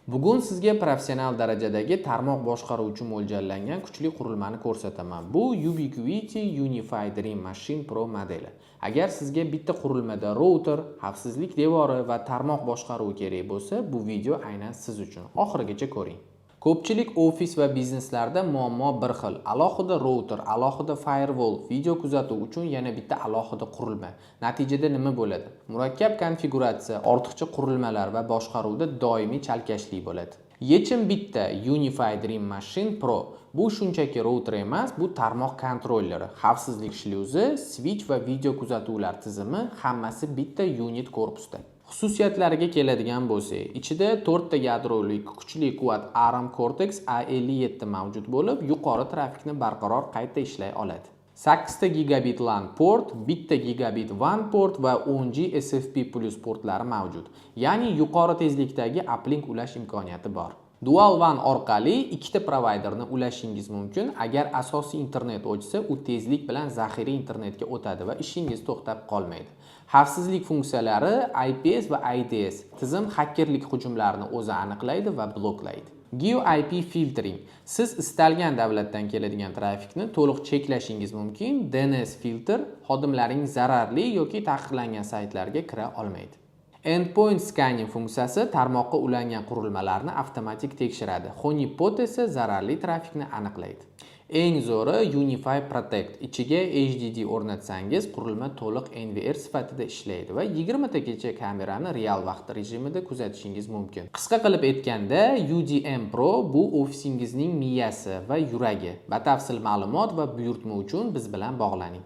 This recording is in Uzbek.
Bugun sizga professional darajadagi tarmoq boshqaruv uchun mo'ljallangan kuchli qurilmani ko'rsataman. Bu Ubiquiti UniFi Dream Machine Pro modeli. Agar sizga bitta qurilmada router, xavfsizlik devori va tarmoq boshqaruvi kerak bo'lsa, bu video aynan siz uchun. Oxirigacha ko'ring. Ko'pchilik ofis va bizneslarda muammo bir xil. Alohida router, alohida firewall, video kuzatuv uchun yana bitta alohida qurilma. Natijada nima bo'ladi? Murakkab konfiguratsiya, ortiqcha qurilmalar va boshqaruvda doimiy chalkashlik bo'ladi. Yechim bitta: UniFi Dream Machine Pro. Bu shunchaki router emas, bu tarmoq kontrolleri, xavfsizlik shlyuzi, switch va video kuzatuvlar tizimi, hammasi bitta unit korpusda. Xususiyatlariga keladigan bo'lsak, ichida 4 ta yadroli kuchli Quad ARM Cortex A57 mavjud bo'lib, yuqori trafikni barqaror qayta ishlay oladi. 8 ta gigabit LAN port, 1 ta gigabit WAN port va 10G SFP+ portlari mavjud. Ya'ni yuqori tezlikdagi uplink ulash imkoniyati bor. Dual WAN orqali ikkita provayderni ulashingiz mumkin. Agar asosiy internet o'chsa, u tezlik bilan zaxira internetga o'tadi va ishingiz to'xtab qolmaydi. Xavfsizlik funksiyalari IPS va IDS. Tizim xakerlik hujumlarini o'zi aniqlaydi va bloklaydi. Geo IP filtering. Siz istalgan davlatdan keladigan trafikni to'liq cheklashingiz mumkin. DNS filtr, xodimlaring zararli yoki taqiqlangan saytlarga kira olmaydi. Endpoint scanning funksiyasi tarmoqqa ulangan qurilmalarni avtomatik tekshiradi. Honeypot esa zararli trafikni aniqlaydi. Eng zo'ri UniFi Protect. Ichiga HDD o'rnatsangiz, qurilma to'liq NVR sifatida ishlaydi va 20 tagacha kamerani real vaqt rejimida kuzatishingiz mumkin. Qisqa qilib aytganda, UDM Pro bu ofisingizning miyasi va yuragi. Batafsil ma'lumot va buyurtma uchun biz bilan bog'laning.